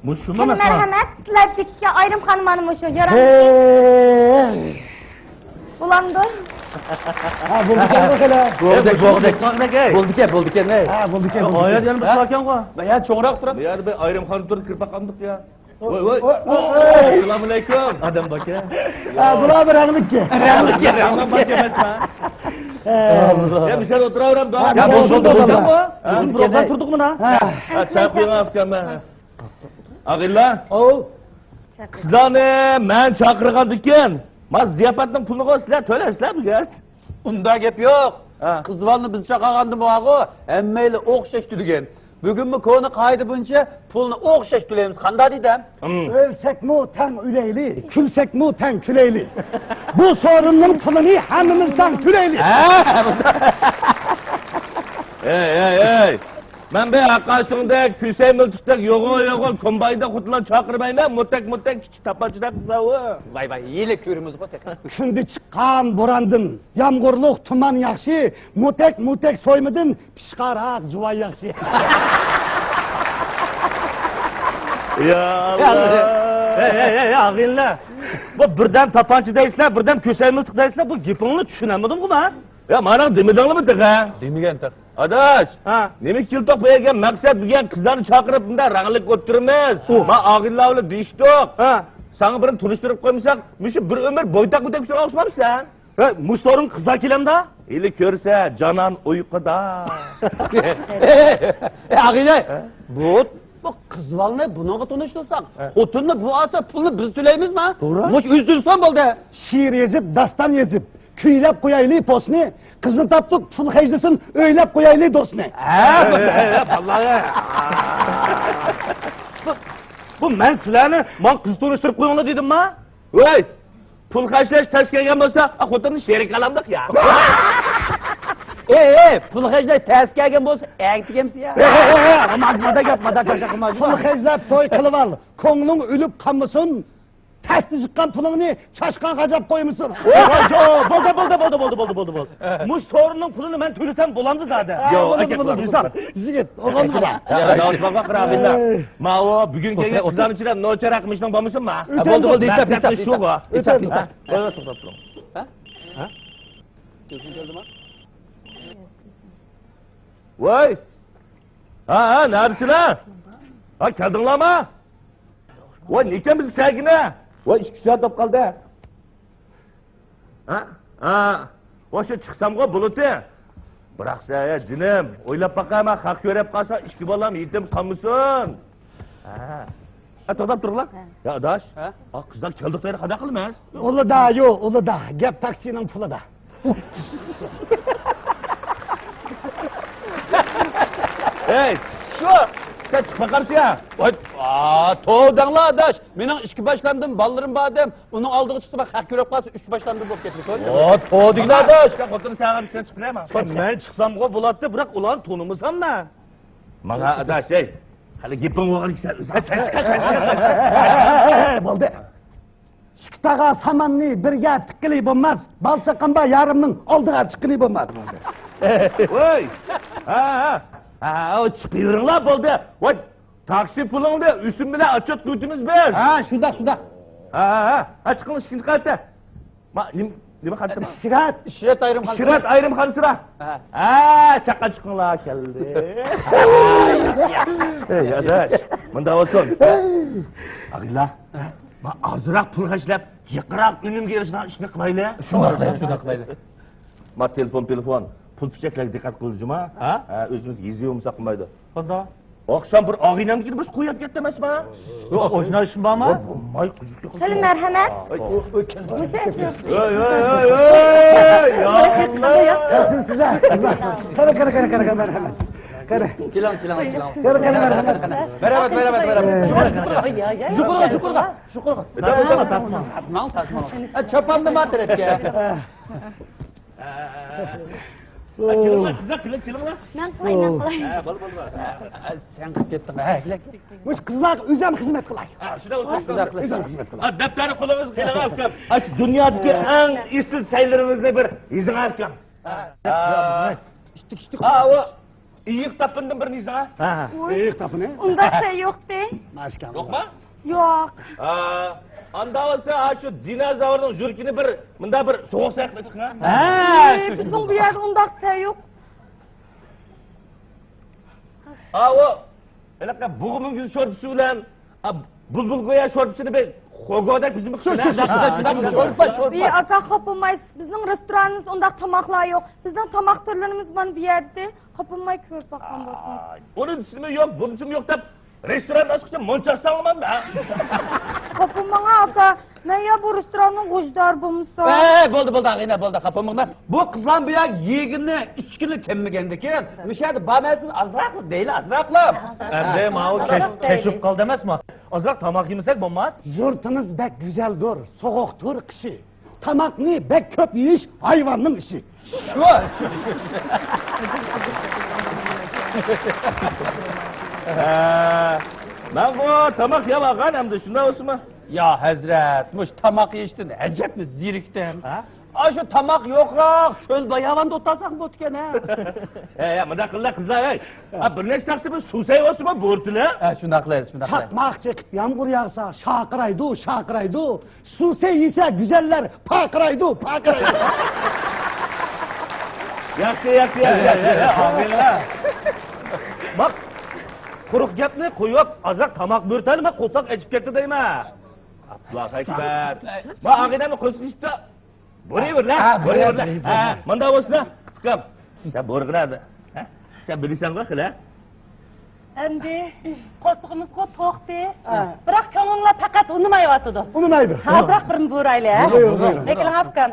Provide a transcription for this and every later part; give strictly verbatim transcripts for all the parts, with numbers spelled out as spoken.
مۇشۇمۇ مەسىلەن؟ مەرھەمەت، سىلەر چېكىشكە ئايرىم خانىم مانا مۇشۇ. يارامدىكى؟ ھەي! بولامدۇ؟ ھە، بولىدىكەنغۇ خېلى. بولدى، بولدى. بولدىكەن، بولدىكەن، ھەي. ھە، بولدىكەن، بولدىكەن. ئايال يەنە بىر باركەنغۇ. يا، چوڭراق تۇرۇپ. يا، بىر ئايرىم خانىم تۇرۇپ كىرىپ باقامدۇق يا. ۋاي، ۋاي. ئوي، ئوي. ئەسسالامۇئەلەيكۇم. ئادەم باركەن. ھە، بۇلار بىر رەڭلىككەن. رەڭلىككەن، رەڭلىككەن. يا، مىشەل ئولتۇراۋېرەمدۇ. ھە، يا، بولدى، بولدى، بولدى. ھە، بىز بىر ئوبدان تۇردۇق مانا. ھە. ھە، چاي قۇيۇڭ، ئۇكام. ئاغىنىلەر. ئوۋ. قىزلارنى مەن چاقىرغاندىكىن، ما زىياپەتنىڭ پۇلىنىغۇ سىلەر تۆلەيسىلەر بۈگۈن. ئۇنداق گەپ يوق. ھە. قىز بالىنى بىز چاقىرغاندىمۇ ھەممەيلى ئوخشاش تۆلىگەن. بۈگۈنمۇ كونا قائىدە بويىچە پۇلنى ئوخشاش تۆلەيمىز. قانداق دېدىم؟ ئۆلسەكمۇ تەڭ ئۆلەيلى، كۈلسەكمۇ تەڭ كۈلەيلى. بۇ سورۇننىڭ پۇلىنى ھەممىمىز تەڭ تۆلەيلى. ھە. ئەي، ئەي، ئەي. مەن بىر ھەققاشىڭدەك، كۈسەي مىلتىقتەك يوغۇل يوغۇل كومبايندا خوتۇنلار چاقىرمايمەن، مۇتەك مۇتەك كىچىك تاپانچىدەك قىزلار ئۇ. ۋاي ۋاي، ھېلى كۆرىمىزغۇ تېخى. كۈندە چىققان بوراندىن، يامغۇرلۇق تۇمان ياخشى، مۇتەك مۇتەك سويمىدىن پىشقاراق جۇۋان ياخشى. يا ئاللا. ھەي، ھەي، ھەي، ھەي، ئاغىنىلەر. بۇ بىردەم تاپانچا دەيسىلەر، بىردەم كۈسەي مىلتىق دەيسىلەر، بۇ گېپىڭلارنى چۈشىنەلمىدىمغۇ مەن؟ يا، مانا دېمىدىڭلارمۇ تېخى؟ دېمىگەن تېخى. ئاداش، ھە. نېمە كېلدۇق بۇ يەرگە؟ مەقسەت بۈگۈن قىزلارنى چاقىرىپ، مۇنداق رەڭلىك ئولتۇرىمىز. ئۇ. ما ئاغىنىلەر بىلەن دېيىشتۇق. ھە. ساڭا بىرنى تونۇشتۇرۇپ قويمىساق، مۇشۇ بىر ئۆمۈر بويتاق بويتاق ئۆتۈشىگە ئوخشىمامسەن؟ ھە، مۇشۇ سورۇنغا قىزلار كېلەمدۇ؟ ھېلى كۆرسە، جانان ئۇيقۇدا. ئەي، ئاغىنە، ھە؟ بۇ، بۇ قىز بالىنى بۇنىڭغا تونۇشتۇرساق، ھە. خوتۇننى بۇ ئالسا، پۇلنى بىز تۆلەيمىزما؟ توغرا. مۇشۇ ئۈزۈلسۇن بولدى. شېئىر يېزىپ، داستان يېزىپ، كۈيلەپ قويايلى پوسنى، قىزنى تاپتۇق، پۇل خەجلىسۇن، ئۆيلەپ قويايلى دوستنى. ھە، ھە، ھە، ھە، بالىلار، ھە. بۇ، بۇ مەن سىلەرنى ماڭا قىز تونۇشتۇرۇپ قويۇڭلار دېدىمما؟ ۋاي، پۇل خەجلەش تەس كەلگەن بولسا، ئا، خوتۇننى شېرىك ئالامدۇق يا. ئەي، ئەي، پۇل خەجلەش تەس كەلگەن بولسا، ئەگتىگەمسىز يا. ئەي، ئەي، ئەي، ئەي، مادا، مادا گەپ، مادا چاقچاق قىلما. پۇل خەجلەپ توي قىلىۋال، كۆڭلۈڭ ئۆلۈپ قالمىسۇن. تەستە چىققان پۇلۇڭنى چاشقانغا ئاجاپ قويمىسۇن. ۋاي، يو، بولدى، بولدى، بولدى. مۇشۇ سورۇننىڭ پۇلىنى مەن تۆلىسەم بولامدۇ زادى؟ يو، بولىدۇ، ئاكەك، بولىدۇ، بولىدۇ. يېزىق، ئوغۇل بۇلار. يا، داۋۇت بابا، قارا بىللە. ماۋۇ بۈگۈن كەلگەن قىزلارنىڭ ئىچىدە نوچىراق مىشنىڭ بولمىسۇنما؟ ھە، بولدى، بولدى، ھېساب، ھېساب، ھېساب. ھە؟ ھە؟ تېلېفون كەلدىما؟ ھە؟ ۋاي! ھە، ھە، نەدىسىلەر؟ ھە، كەلدىڭلارما؟ ۋاي، نېكەن بىز سەگىنە؟ ۋاي، ئىككى سائەت بولۇپ قالدى. ھە؟ ھە. ۋاي، شۇ چىقسامغۇ بولىتى. بىراق سەن، ھە، جېنىم، ئويلاپ باقاي، مەن خەق كۆرۈپ قالسا، ئىككى بالام يېتىم قالمىسۇن. ھە. ھە، توختاپ تۇرغىلا. ھە. يا ئاداش، ھە؟ ئا، قىزلار كەلدۇق دەيدۇ، قانداق قىلىمىز؟ ئۇلىدا، يو، ئۇلىدا. گەپ تاكسىنىڭ پۇلىدا. ھەي، شۇ! سەن چىقماي قالسا يا. ۋاي، ئا، توۋا دەڭلا ئاداش. مېنىڭ ئىككى باشلاندىم، بالىلىرىم بار دەم. ئۇنىڭ ئالدىغا چىقسا، مەن خەق كۆرۈپ قالسا، ئۈچ باشلاندىم بولۇپ كېتىدۇ. ئو، توۋا دېگىن ئاداش. سەن خوتۇن ساغىن سەن چىقىپ كېلەيما. مەن چىقسامغۇ بولاتتى، بىراق ئۇلارنى تونۇمىسام مەن. ماڭا ئاداش، ھەي. خېلى گېپىڭ بولغان ئىكەن. سەن، سەن چىق، سەن چىق، سەن چىق. بولدى. ئىككى تاغا ساماننى بىرگە تىققىلى بولماس. بالا چاقام بار يارىمنىڭ ئالدىغا چىققىلى بولماس. ۋاي! ھە، ھە. ھە، ئۇ چىقىۋېرىڭلار بولدى. ۋاي، تاكسى پۇلۇڭنى ئۈستۈم بىلەن ئوتچوت قىلىۋېتىمىز بىز. ھە، شۇنداق، شۇنداق. ھە، ھە، ھە. ھە، چىقىڭ ئىككىنچى قەۋەتتە. ما، نېمە، نېمە قىلىپتىمەن؟ ئىشرەت. ئىشرەت ئايرىم خانىسى. ئىشرەت ئايرىم خانىسى. ھە. ھە، چاققان چىقىڭلار كەلدى. ھەي، ئاداش، مۇنداق بولسۇن. ئاغىنىلەر، ما ئازراق پۇل خەجلەپ، جىقراق ئۈنۈمگە ئېرىشىدىغان ئىشنى قىلايلى. شۇنداق قىلايلى، شۇنداق قىلايلى. ما تېلېفون، تېلېفون، پۇل پىچەكلەرگە دىققەت قىل جۇما. ھە؟ ھە، ئۆزىمىز يېزىۋالمىساق بولمايدۇ. قانداق؟ ئاخشام بىر ئاغىنەمنىڭكىنى بىز قويۇپ كەتتى ئەمەسمۇ؟ يوق، ئويناش بار ما؟ ۋاي، قىزىق. خېلى مەرھەمەت. ئاي، ئو، ئو، كەل. مۇشۇ ئەسلى. ۋاي، ۋاي، ۋاي، ۋاي، يا ئاللا. ياخشىمۇ سىزلەر؟ قېنى، قېنى، قېنى، قېنى، مەرھەمەت. قېنى. كېلىڭ، كېلىڭ، كېلىڭ. قېنى، قېنى، مەرھەمەت. مەرھەمەت، مەرھەمەت، مەرھەمەت. يۇقىرىغا، يۇقىرىغا، يۇقىرىغا. تارتماڭ، تارتماڭ. ئە، چاپاننى ما تەرەپكە. كېلىڭلار، قىزلار، كېلىڭ، كېلىڭلار. مەن قىلاي، مەن قىلاي. ھە، بولدى، بولدى. ھە، سەن قىلىپ كەتتىڭ. ھە، كېلە. مۇشۇ قىزلارغا ئۆزۈم خىزمەت قىلاي. ھە، شۇنداق، شۇنداق. ئۆزۈم خىزمەت قىلاي. ھە، دەپتەرنى قولىڭىزغا ئېلىڭ، ئۇكام. ئاشۇ دۇنيادىكى ئەڭ ئېسىل سەيلىرىڭىزنى بىر يېزىڭ، ئۇكام. ھە. ئىتتىك، ئىتتىك. ھە، ئۇ ئېيىق تاپىنىدىن بىرنى يېزىڭ. ھە، ھە. ئېيىق تاپىنى؟ ئۇنداق سەي يوقتى. ئاشكارا. يوقما؟ يوق. ھا، ئاندا بولسا، ھا، شۇ دىنوزاۋرنىڭ يۈرىكىنى بىر، مۇنداق بىر سوغۇق سەي قىلىپ چىقىڭ. ھە، ئى، شۇ، شۇ، بىزنىڭ شۇ. بۇ يەردە ئۇنداق سەي يوق. ھا، ئۇ، ھېلىقى بۇغا مۈڭگۈز شورپىسى بىلەن، ئا، بۇلبۇل گويا شورپىسىنى بىر خوگودەك بىزمۇ شۇ، شۇ، شۇ، شۇ، شۇ، شۇ، شۇ، شورپا، شورپا. ئى، ئاكا، خاپا بولمايسىز، بىزنىڭ رېستورانىمىزدا ئۇنداق تاماقلار يوق. بىزنىڭ تاماق تۈرلىرىمىز مانا بۇ يەردە. خاپا بولماي كۆرۈپ باققان بولسىڭىز. ئاي، ئۇنىڭ ئىسمى يوق، بۇنىڭ ئىسمى يوق دەپ، رېستوران ئاچقۇچە مۇنچە ساڭلىمامدا. خاپا بولماڭ ئاكا، مەن يا بۇ رېستوراننىڭ غوجىدارى بولمىسام. ئەي، بولدى، بولدى، ئاغىنە، بولدى، خاپا بولماڭ. بۇ قىزلار بۇ يەر يېگىنى، ئىچكىنى كەممىگەندىكىن، مۇشۇ يەردە بار نەرسىنى ئازراقلا دەيلى، ئازراقلا. ئەمدى ماۋۇ كەچ، كەچ بولۇپ قالدى ئەمەسمۇ؟ ئازراق تاماق يېمىسەك بولماس؟ يۇرتىمىز بەك گۈزەلدۇر، سوغۇقتۇر قىشى. تاماقنى بەك كۆپ يېيىش ھايۋاننىڭ ئىشى. شۇ، شۇ، شۇ. ھە، مەن بۇ تاماق يەۋالغان ئەمدى، شۇنداق بولسىمۇ؟ يا ھەزرەت، مۇشۇ تاماق يېيىشتىن ئەجەبمۇ زېرىكتىم. ھە؟ ئاشۇ تاماق يوقراق، شۆل باياۋاندا ئولتۇرساڭ بوپتىكەن ھە. ھە، ھە، مۇنداق قىلىڭلار قىزلار، ھەي. ھە، بىر نەچچە تاقسا بىر سۇ سەي بولسىمۇ بۇرتىلە. ھە، شۇنداق قىلايلى، شۇنداق قىلايلى. چاقماق چېقىپ يامغۇر ياغسا، شارقىرايدۇ، شارقىرايدۇ. سۇ سەي يېسە گۈزەللەر پارقىرايدۇ، پارقىرايدۇ. ياخشى، ياخشى، ياخشى، ياخشى. ئامىنلا. باق، قۇرۇق گەپنى قويۇپ، ئازراق تاماق بۆرتەلمە، قورساق ئېچىپ كەتتى دەيمەن. ئاللاھۇ ئەكبەر. ما ئاغىنەمنى قوشۇپ ئىشتە. بورىۋېرىلە، ھە، بورىۋېرىلە. بورىۋېرىلە. ھە، مۇنداق بولسۇن، ئۇكام. سەن بورىغىنە. ھە؟ سەن بىلىسەنغۇ خېلى. ئەمدى قورسىقىمىزغۇ توقتى. ھە. بىراق كۆڭلۈڭلار پەقەت ئۇنىمايۋاتىدۇ. ئۇنىمايدۇ. ھازىراق بىرنى بۇرايلى، ھە؟ بۇيرۇڭ، بۇيرۇڭ. ئەكېلىڭ ئۇكام.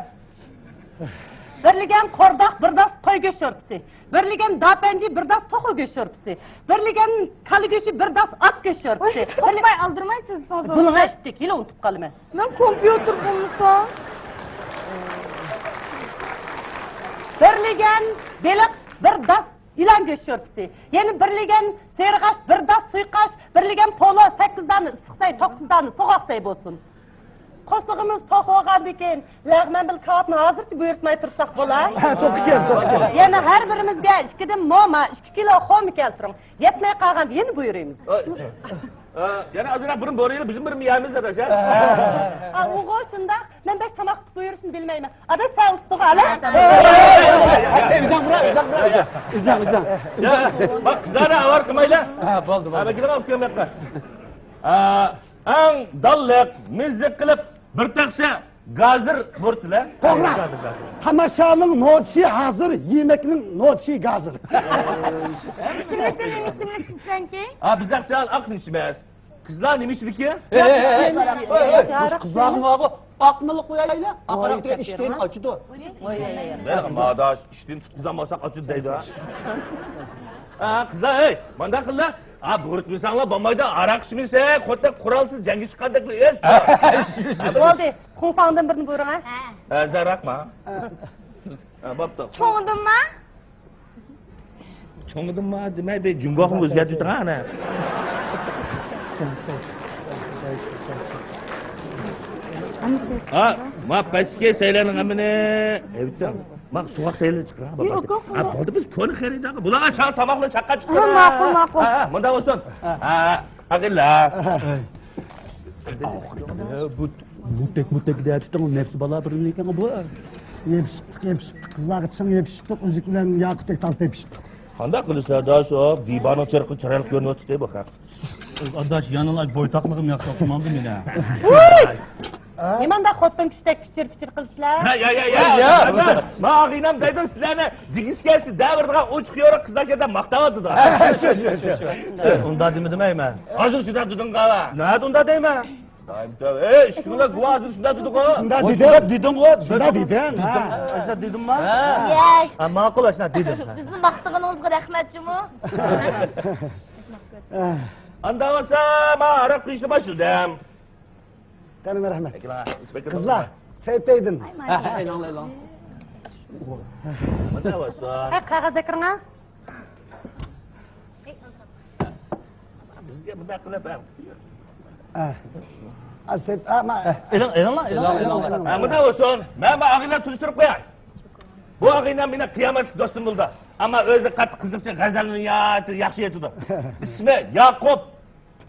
بىرلىگەن قورداق، بىر داس قوي گۆش شورپىسى. بىرلىگەن داپەنجى، بىر داس توخۇ گۆش شورپىسى. بىرلىگەن كالا گۆشى، بىر داس ئات گۆش شورپىسى. توختاي، ئالدىرىماي سىز سوزۇڭ. بۇنىڭغا ئىشتىك، ھېلى ئۇنتۇپ قالىمەن. مەن كومپيۇتېر بولمىسام. بىرلىگەن بېلىق، بىر داس يىلان گۆش شورپىسى. يەنە بىرلىگەن سېرىغاچ، بىر داس سۇيقاش، بىرلىگەن پولۇ، سەككىز دانە ئىسسىق سەي، توققۇز دانە سوغۇق سەي بولسۇن. قورسىقىمىز توق بولغاندىن كېيىن، لەغمەن بىلەن كاۋاپنى ھازىرچە بۇيرۇتماي تۇرساق بولا؟ ھە، توغرا ئىكەن، توغرا ئىكەن. يەنە ھەر بىرىمىزگە ئىككىدىن موما، ئىككى كىلو خورما كەلتۈرۈڭ. يەتمەي قالغاندا يەنە بۇيرۇيمىز. ئاي، ئا، يەنە ئازراق بۇرۇن بۇيرۇيلى، بىزمۇ بىر يەيمىز ئاداش، ھە؟ ئا، ئۇغۇ شۇنداق، مەن بەك تاماق بۇيرۇشنى بىلمەيمەن. ئاداش، سەن ئۇستىغا ئالا. ئۆزۈڭ بۇرا، ئۆزۈڭ بۇرا. ئۆزۈڭ، ئۆزۈڭ. يا، باق، قىزلارنى ئاۋارە قىلمايلى. ھە، بولدى، بولدى. ھە، بەك ئاۋارە قىلمايلى. ئا، ئەڭ دانلىق، مىززىق قىلىپ بىر تەخسە گازىر بۇرتىلە. توغرا. تاماشانىڭ نوچىسى ھازىر، يېمەكنىڭ نوچىسى گازىر. ئىچىملىكتە نېمە ئىچىملىك ئىچىسەنكى؟ ھا، بىز ئەقسىيال ئاق سۇ ئىچىمىز. قىزلار نېمە ئىچىدىكى؟ ھەي، ھەي، ھەي، ھەي. قىزلارنىڭ بارغۇ، ئاقنىلىق قويايلى. ئاقراق ئىشتىنى ئاچىدۇ. ۋاي، ۋاي، ۋاي، ۋاي. مانا ئاداش، ئىشتىن تۇتقۇزالمىساق ئاچىدۇ دەيدۇ. ھە، قىزلار، ھەي، مانداق قىللا. ھا، بۇيرۇتمىساڭلار بولمايدۇ. ھاراق ئىچمىسەك، خوتەك قورالسىز جەڭگە چىققاندەكلا ئىش. بولدى، خۇڭفاڭدىن بىرنى بۇيرۇڭ، ھە. ھە، زاراقما. ھە، بوپتۇ. چوڭدىنما؟ چوڭدىنما دېمەي، بىر جۇڭگوغىمۇ ئۆزگەرتىۋېتىڭ، ئانا. ھا، ما پەسكى سەيلەرنىڭ ھەممىنى ئېۋىتىڭ. ما سوغۇق سەيلەر چىقىرىڭ. يوق، يوق، ھا، يوق. بولدى، بىز كونا خېرىدارغا. بۇلارغا چاغ تاماقلار چاققان چىقىرىڭ. ھە، ماقۇل، ماقۇل. ھە، ھە، مۇنداق بولسۇن. ھە، ئاغىلار. بۇ، بۇ تەك، بۇ تەك دەپ تۇتۇڭ، نەپسى بالا بىر نېكىڭ بۇ. يېپىشىپتۇق، يېپىشىپتۇق، قىزلارغا چىڭ يېپىشىپتۇق، ئۈزۈك بىلەن ياقۇتتەك تاز تېپىشىپتۇق. قانداق قىلىسىز ئاداش، ئۇ دىبانىڭ چېرىقى چىرايلىق كۆرۈنۈۋاتىدۇ بۇ خەق. ئاداش، يەنىلا بويتاقلىقىم ياخشى ئوخشىمامدۇ مېنىڭ؟ ۋۇي! نېمانداق خوتۇن كىشىدەك پىچىر-پىچىر قىلىسىلەر؟ ھە، يا، يا، يا، يا، يا، يا. ما، ما ئاغىنەم دەيدۇ، سىلەرنى دېگۈسى كەلسە دەۋېرىدىغان ئوچۇق يورۇق قىزلار كەن دەپ ماختاۋاتىدۇ. ھە، شۇ، شۇ، شۇ، شۇ. ئۇنداق دېمىدىم ئەي مەن. ھازىر شۇنداق دېدىڭغۇ. نەدە ئۇنداق دەيمەن؟ دائىم دەپ، ئەي، ئىشقىلىپ گۇۋاھسىز شۇنداق دېدىغۇ. شۇنداق دېدىم. دېدىڭغۇ. شۇنداق دېدىڭ. ھە. ئاشۇنداق دېدىمما؟ ھە. ھە، ماقۇل، ئاشۇنداق دېدىم. بىزنى ماختىغىنىڭىزغا رەھمەت جۇمۇ. ئاندا بولسا، ما ھاراق قۇيۇشنى باشلىدىم. قېنى، رەھمەت. قىزلار، سەيتەيدىن. ھە، ئېلىڭ، ئېلىڭ. مۇنداق بولسا. ھە، قەغەز ئەكىرىڭە. بىزگە مۇنداق قىلىپ، ھە. ھە. ئا، سەن، ئا، ما. ئېلىڭ، ئېلىڭلار، ئېلىڭ، ئېلىڭ. ھە، مۇنداق بولسۇن. مەن بۇ ئاغىنىنى تونۇشتۇرۇپ قوياي. بۇ ئاغىنەم مېنىڭ قىيامەتلىك دوستۇم بولدى. ئەمما ئۆزى قاتتىق قىزىقچى، غەزەلنى ناھايىتى ياخشى ئېيتىدۇ. ئىسمى ياقۇپ.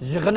يىغىن